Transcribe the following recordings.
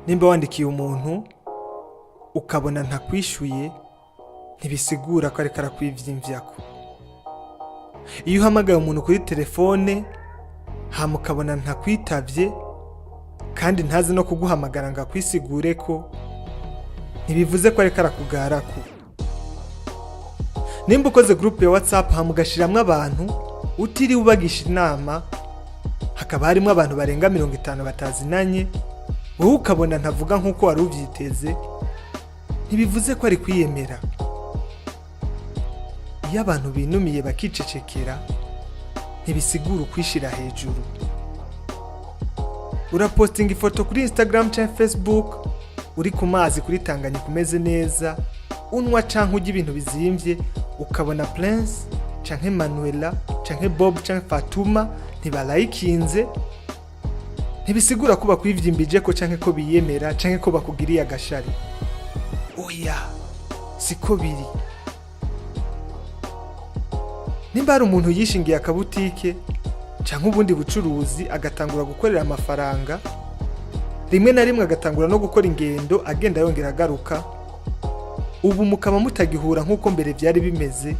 Nimba wandikiye umuntu ukabona ntakwishyuye, ntibisigura ko ariko arakwivyimvyako. Iyo uhamagaye umuntu kuri telefone hama ukabona ntakwitavye kandi ntazi no kuguhamagara ngo akwisigure ko, ntibivuze ko ariko arakugarako. Nimba ukoze groupe ya WhatsApp hama ugashiramwo abantu utiriwe ubagisha inama, hakaba harimo abantu barenga 50 batazinanye, wowe ukabona ntavuga nk'uko wari uvyiteze, ntibivuze ko ari kwiyemera. Iyo abantu binumiye bakicecekera, ntibisigura ukwishira hejuru. Urapostinga ifoto kuri Instagram cyangwa Facebook uri ku mazi kuri Tanganyika, umeze neza, unywa canke urya ibintu bizimvye, ukabona Prince canke Manuela canke Bob canke Fatuma ntibalayikinze, ntibisigura ko bakwivyimbije ko canke ko biyemera canke ko bakugiriye agashari. Oya, siko biri. Nimba hari umuntu yishingiye akabutike canke ubundi bucuruzi, agatangura gukorera amafaranga, rimwe na rimwe agatangura no gukora ingendo agenda yongera agaruka, ubu mukaba mutagihura nk'uko mbere byari bimeze,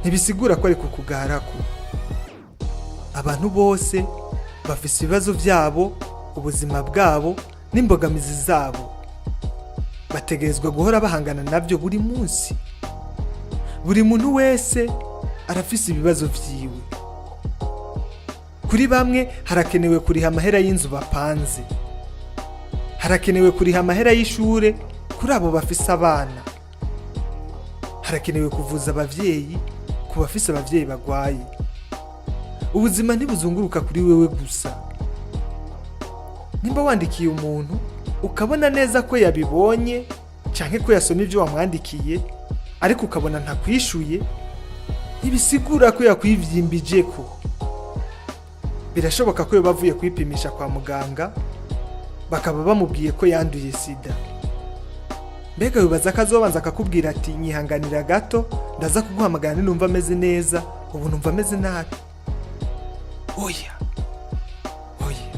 ntibisigura ko ari kukugarako. Abantu bose bafise ibibazo byabo, ubuzima bwabo n'imbogamizi zabo bategerezwa guhora bahangana nabyo buri munsi. Buri muntu wese arafise ibibazo vyiwe. Kuri bamwe harakenewe kuriha amahera y'inzu bapanze, harakenewe kuriha amahera y'ishure kuri abo bafise abana, harakenewe kuvuza abavyeyi ku bafise abavyeyi bagwaye. Ubuzima ntibuzunguruka kuri wewe gusa. Nimba wandikiye umuntu ukabona neza ko yabibonye canke ko yasomye ibyo wamwandikiye, ariko ukabona ntakwishuye, ntibisigura ko yakwivyimbije ko. Birashoboka ko yoba avuye kwipimisha kwa muganga, bakaba bamubwiye ko yanduye sida. Mbega wibaza ko azobanza akakubwira ati: "Nyihanganira gato, ndaza kuguhamagara ninumva ameze neza, ubu numva ameze nabi"? Oya, oya.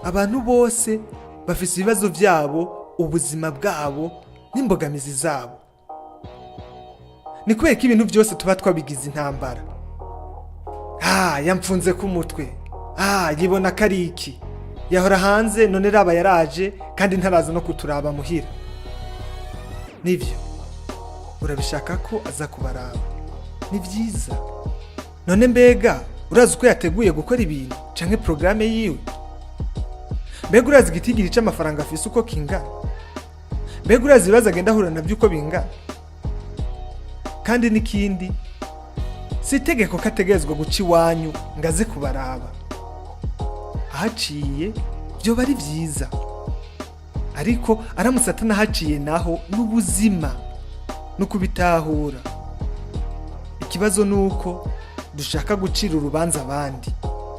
Abantu bose bafise ibibazo byabo, ubuzima bwabo n'imbogamizi zabo. Ni kubera ko ibintu byose tuba twabigize intambara. Ah, yamfunze ku mutwe, ah, yibona ko ari iki, yahora hanze none raba yaraje kandi ntaraza no kuturaba muhira. Nibyo, urabishaka ko aza kubaraba, ni byiza. None mbega urazi uko yateguye gukora ibintu canke porogaramu yiwe? Mbega urazi igitigiri c'amafaranga afise uko kingana? Mbega urazi ibibazo agenda ahura navyo uko bingana? Kandi n'ikindi, si itegeko ko ategerezwa guca iwanyu ngo aze kubaraba. Ahaciye vyoba ari vyiza, ariko aramutse atanahaciye naho, n'ubuzima no kubitahura. Ikibazo ni uko dushaka gucira urubanza abandi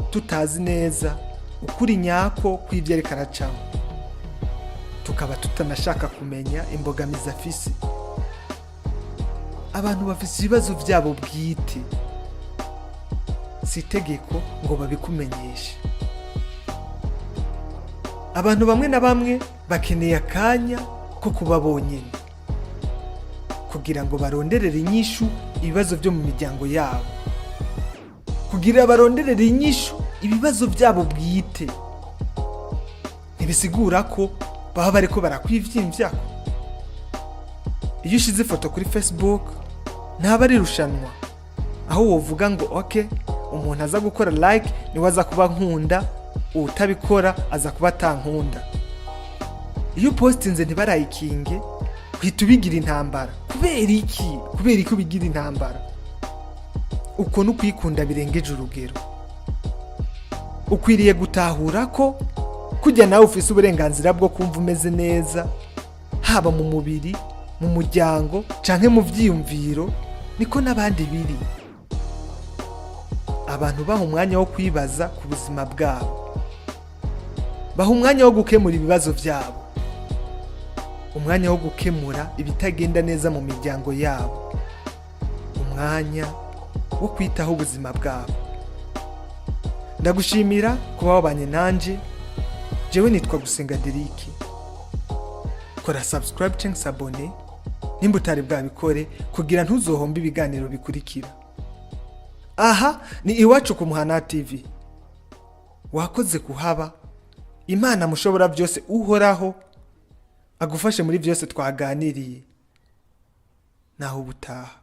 tutazi neza ukuri nyako kw'ibyo ariko aracamo, tukaba tutanashaka kumenya imbogamizi afise. Abantu bafise ibibazo byabo bwite, si itegeko ngo babikumenyeshe. Abantu bamwe na bamwe bakeneye akanya ko kuba bonyine kugira ngo baronderere inyishu ibibazo byo mu miryango yabo, kugira baronderere inyishu ibibazo byabo bwite. Ntibisigura ko baba bariko barakwivyiimvyako. Iyo ushize ifoto kuri Facebook, ntaba ari irushanwa aho wovuga ngo: "Ok, umuntu aza gukora like niwe aza kuba nkunda, uwutabikora aza kuba atankunda." Iyo upostinze ntibarayikinge, uhita ubigira intambara. Kubera iki? Kubera iki ubigira intambara? Uko ni ukwikunda birengeje urugero. Ukwiriye gutahura ko kujya nawe ufise uburenganzira bwo kumva umeze neza, haba mu mubiri, mu muryango canke mu vyiyumviro, niko n'abandi biri. Abantu baha umwanya wo kwibaza ku buzima bwabo, baha umwanya wo gukemura ibibazo vyabo, umwanya wo gukemura ibitagenda neza mu miryango yabo, umwanya wo kwitaho ubuzima bwabo. Ndagushimira kuba wabanye nanje. Jewe nitwa Gusenga Deriki. Kora subscribe cyangwa s'abonner nimba utari bwabikore, kugira ntuzohombe ibiganiro bikurikira. Aha ni Iwacu ku Muhana TV. Wakoze kuhaba. Imana mushobora byose uhoraho agufashe muri byose twaganiriye. Naho ubutaha.